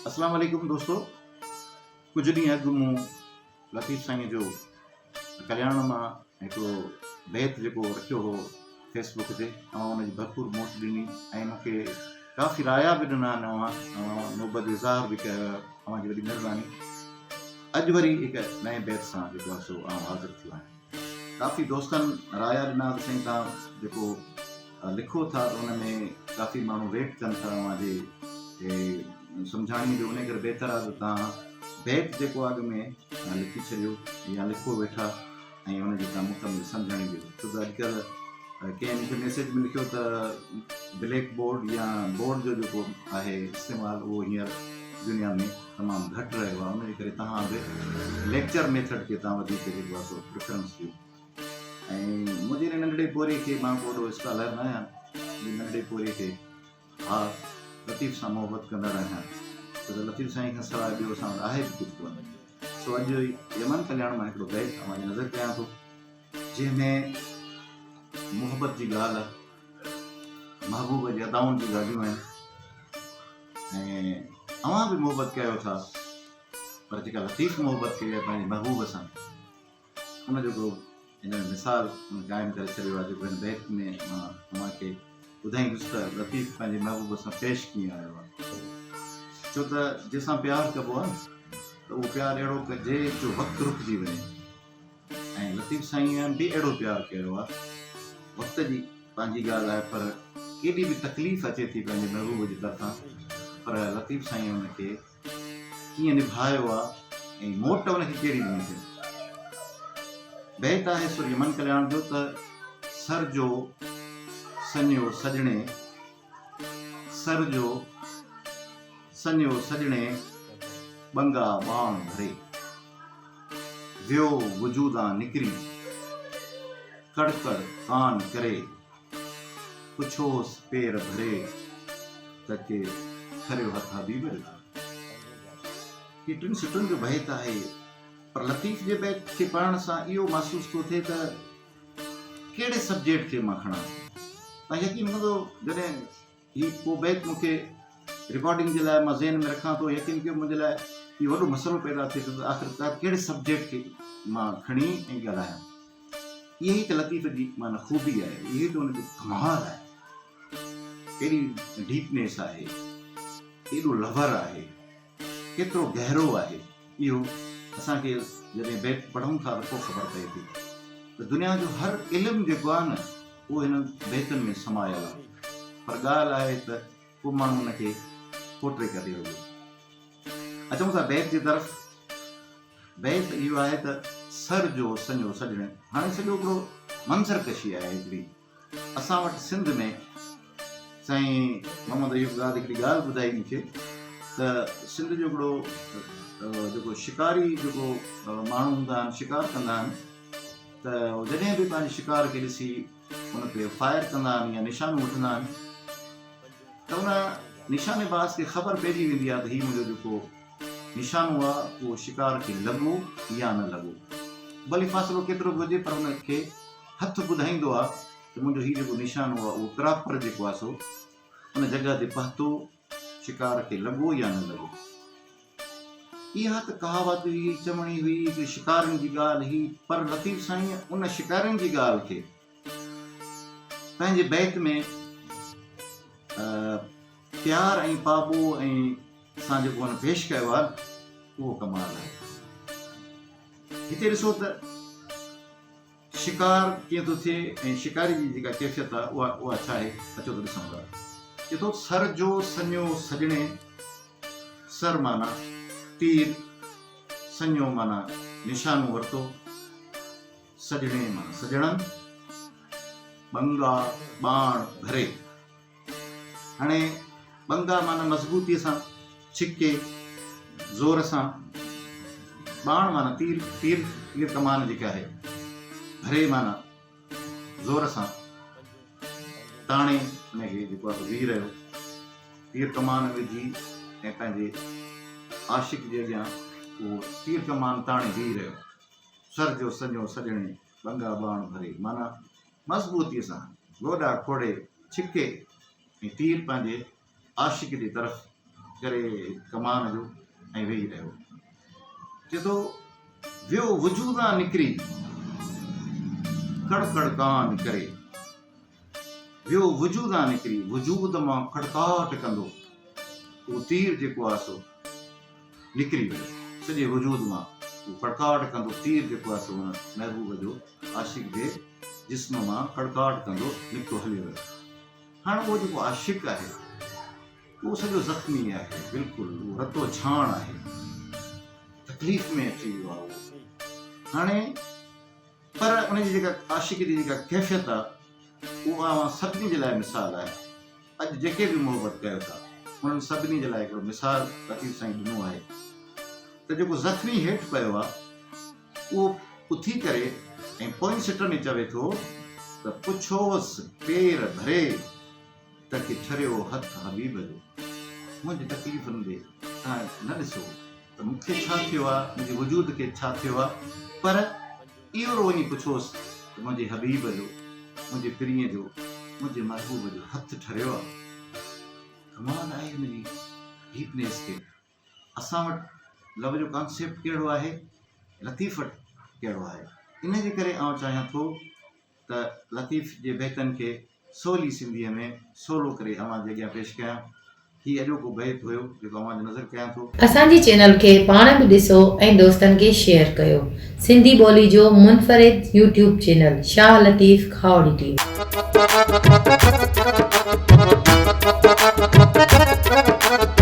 اسلام عليڪم دوستو ڪجهه ڏينهن اڳ مون لطيف سائين جو ڪلياڻ مان هڪڙو بيت جيڪو رکيو هو فيس بڪ تي اوهان ان جي ڀرپور موٽ ڏني ۽ مون کي ڪافي رايا به ڏنا آهن اوهان اوهان محبت جو اظهار به ڪيو آهي اوهان جي وڏي مهرباني اڄ وري هڪ نئين بيت سان جيڪو آهي سو آئون حاضر ٿيو آهيان ڪافي دوستن رايا ڏنا ته سائين توهان جيڪو لکو ٿا ته ان ۾ ڪافي ماڻهو ويٽ ڪن ٿا اوهان جي سمجهاڻي جو ان ڪري بهتر آهي ته توهان بيت جيڪو اڳ ۾ لکي ڇڏيو يا لکو ويٺا ۽ ان جي توهان مڪمل سمجهاڻي ڏيو ڇو ته اڄڪلهه ڪنهن مون کي ميسيج ۾ لکيو ته بليڪ بورڊ يا بورڊ جو جيڪو آهي استعمال اهو هينئر دنيا ۾ تمام گهٽ رهيو آهي ان جي ڪري توهان به ليڪچر ميٿڊ کي توهان وڌيڪ جيڪو آهي سو پريفرنس ڏيو ۽ منهنجي ان ننڍڙي پورهيي کي مان ڪو وڏو اسڪالر نه آهيان منهنجي ننڍڙي پورهيي کي ها لطيف سان محبت ڪندڙ آهيان ڇو ته لطيف سائين کان سواء ٻيو اسان وٽ آهي به ڪجهه ڪونه سو اڄ يمن ڪلياڻ مان هڪڙو بيت اوهان جي نظر ڪيان ٿو جنهن ۾ محبت جي ڳالهه محبوب جي ادائن جون ڳالهيون آهن ۽ اوهان به محبت ڪيو ٿا پر جيڪا لطيف محبت ڪئي آهي پنهنجي محبوب سان ان جو هڪڙو هن ۾ مثال هن قائم ڪري ڇڏيو آهي جيڪو هن بيت ۾ مان اوهان کي ٻڌائيندس ته لطيف پنهنجي محبوب سان پيش ڪيئن آيو آهي ڇو ته جنهن سان پيار ڪبو آهي ته اهو پيار اهڙو ڪجي جو وقت رڪجي وڃي ۽ لطيف سائينء به اهڙو پيار ڪيو آهي. وقت جي پنهنجي ڳالهه آهي پر ڪيڏي به تڪليف اچي ٿي پنهنجي محبوب جي طرفان پر لطيف سائينء ان کي ڪيئن نڀايو آهي ۽ موٽ ان کي ڪهڙي ڏني اٿئي. بيت آهي سر يمن ڪلياڻ جو ته سر جو سڃيو سڄڻي سر جو سڃيو سڄڻي ٻنگا ٻاڻ ڀري. ويو وجودان نڪري، ڪڙڪڙ ڪان ڪري، پڇوس پير ڀري، ته ڪي کريو هٿ حبيب جو. هي ٽن سٽن جو بيت آهي، پر لطيف جي بيت کي پڙهڻ سان اهو محسوس ٿو ٿئي ته ڪهڙي سبجيڪٽ کي مان کڻان. توهان يقين ڪندو جڏهن هي ڪو بيت مون کي رڪارڊنگ جي لاء مان ذهن ۾ رکان ٿو يقين ڪيو منهنجي لاء هي وڏو مسئلو پيدا ٿئي ٿو ته آخرڪار ڪهڙي سبجيڪٽ کي مان کڻي ۽ ڳالهايان. اها ئي ته لطيف جي معنيٰ خوبي آهي، اهو ئي ته ان جو ڪمال آهي. ايڏي ڊيپنيس آهي، ايڏو لور آهي، ڪيترو گهرو آهي اهو اسان کي جڏهن بيت پڙهون ٿا ته پوء خبر پئي ٿي ته دنيا جو هر علم جيڪو آهي نه اهو هنن بيتن ۾ سمايل آهي پر ڳالهه آهي ته ڪو ماڻهو ان کي کوٽري ڪڍي ويو. اچون ٿا بيت جي طرف. بيت اهو آهي ته سر جو سڃو سڄڻ هاڻي سڄو هڪڙو منظر ڪشي آهي هڪڙي اسان وٽ سنڌ ۾ سائين محمد ايوب زاد هڪڙي ڳالهه ٻڌائي مون کي ته سنڌ جو هڪڙو جيڪو شڪاري جيڪو ماڻهو هوندا آهن شڪار ڪندا آهن ته جڏهن به پنهنجي شڪار کي ڏسي ان تي فائر ڪندا آهن يا نشانو وٺندا آهن ته ان نشاني باز کي خبر پئجي ويندي آهي ته هي منهنجو جيڪو نشانو آهي اهو شڪار کي لڳو يا نه لڳو ڀلي فاصلو ڪيترو به هجي پر ان کي هٿ ٻڌائيندو آهي ته منهنجو هي جيڪو نشانو آهي اهو پراپر جيڪو آهي سو ان جڳهه تي پهتو شڪار کي لڳو يا نه لڳو. اها ته ڪهاوت هئي، چوڻي هئي، هڪڙي شڪارين جي ڳالهه هئي، پر لطيف سائينء ان شڪارين جي ڳالهه کي پنهنجي بيت ۾ پيار ۽ پاٻوهه ۽ سان جيڪو هن پيش ڪيو آهي، اهو ڪمال آهي. هتي ڏسو ته. شڪار ڪيئن ٿو ٿئي ۽ شڪاري جي جيڪا ڪيفيت آهي اها اها ڇا آهي اچو ته ڏسون ٿا. چئي ٿو سر جو سڃو سڄڻي، سر معنيٰ تير، سڃو معنيٰ نشانو ورتو، سڄڻي معنيٰ سڄڻن، ٻنگا ٻاڻ ڀري. هاڻي ٻنگا معنيٰ مضبوطيء سان ڇڪي، زور سان، ٻاڻ معنيٰ تير، تير، تير ڪمان جيڪا آهي، ڀري معنيٰ زور سان تاڻي ان کي جيڪو آهي سو بيهي رهيو، تير ڪمان وجهي ۽ پنهنجي عاشق جي اڳيان اهو تير ڪمان تاڻي بيهي رهيو. سر جو سڃو سڄڻي ٻنگا ٻاڻ ڀري معنيٰ مضبوطيء سان گوڏا کوڙي ڇڪي ۽ تير پنهنجي عاشق جي طرف ڪري ڪمان جو ۽ ويهي رهيو. چئي ٿو، ويو وجودان نڪري، ڪڙ ڪڙ ڪان ڪري. ويو وجودان نڪري، وجود مان ڪڙڪاٽ ڪندو، اهو تير جيڪو آهي سو نڪري ويو. سڄي وجود مان اهو ڪڙڪاٽ ڪندو تير جيڪو آهي سو ان محبوب جو عاشق جي جسم مان ڪڙڪاٽ ڪندو نڪتو هليو ويو. هاڻ اهو جيڪو عاشق آهي، اهو سڄو زخمي آهي، بلڪل اهو رتو ڇاڻ آهي، تڪليف ۾ اچي ويو آهي اهو. هاڻي پر ان جي جيڪا عاشق جي جيڪا ڪيفيت آهي، اها اوهان سڀني جي لاء مثال آهي. اڄ جيڪي به محبت ڪيو ٿا، انهن سڀني جي لاء هڪڙو مثال لطيف سائين ڏنو آهي ته جيڪو زخمي هيٺ پيو آهي، اهو اٿي ڪري ۽ پوئين سٽ ۾ چوي ٿو ته پڇوس پير ڀري ته ڪي ٺريو هٿ حبيب جو. منهنجي تڪليفن ڏي توهان نه ڏسو ته مون کي ڇا ٿيو آ، منهنجي وجود کي ڇا ٿيو آ، پر اهو رو وڃي پڇوس ته منهنجي حبيب جو، منهنجي پرينء جو، منهنجي محبوب جو هٿ ٺريو آ. ڪمال آهي ان جي ڊيپنيس کي. اسان وٽ لو جو ڪانسيپٽ ڪهڙو آهي، لطيف وٽ ڪهڙو آهي. ان جي ڪري آئون چاهيان ٿو ته لطيف جي بيتن کي سولي سنڌيء ۾ سولو ڪري اوهان جي اڳيان پيش ڪيان. هي اڄوڪو بيت هيو جيڪو اوهان جي نظر ڪيان ٿو. اسان جي چينل کي پاڻ به ڏسو ۽ دوستن کي شيئر ڪيو. سنڌي ٻولي جو منفرد YouTube channel Shah Latif Khahori T V.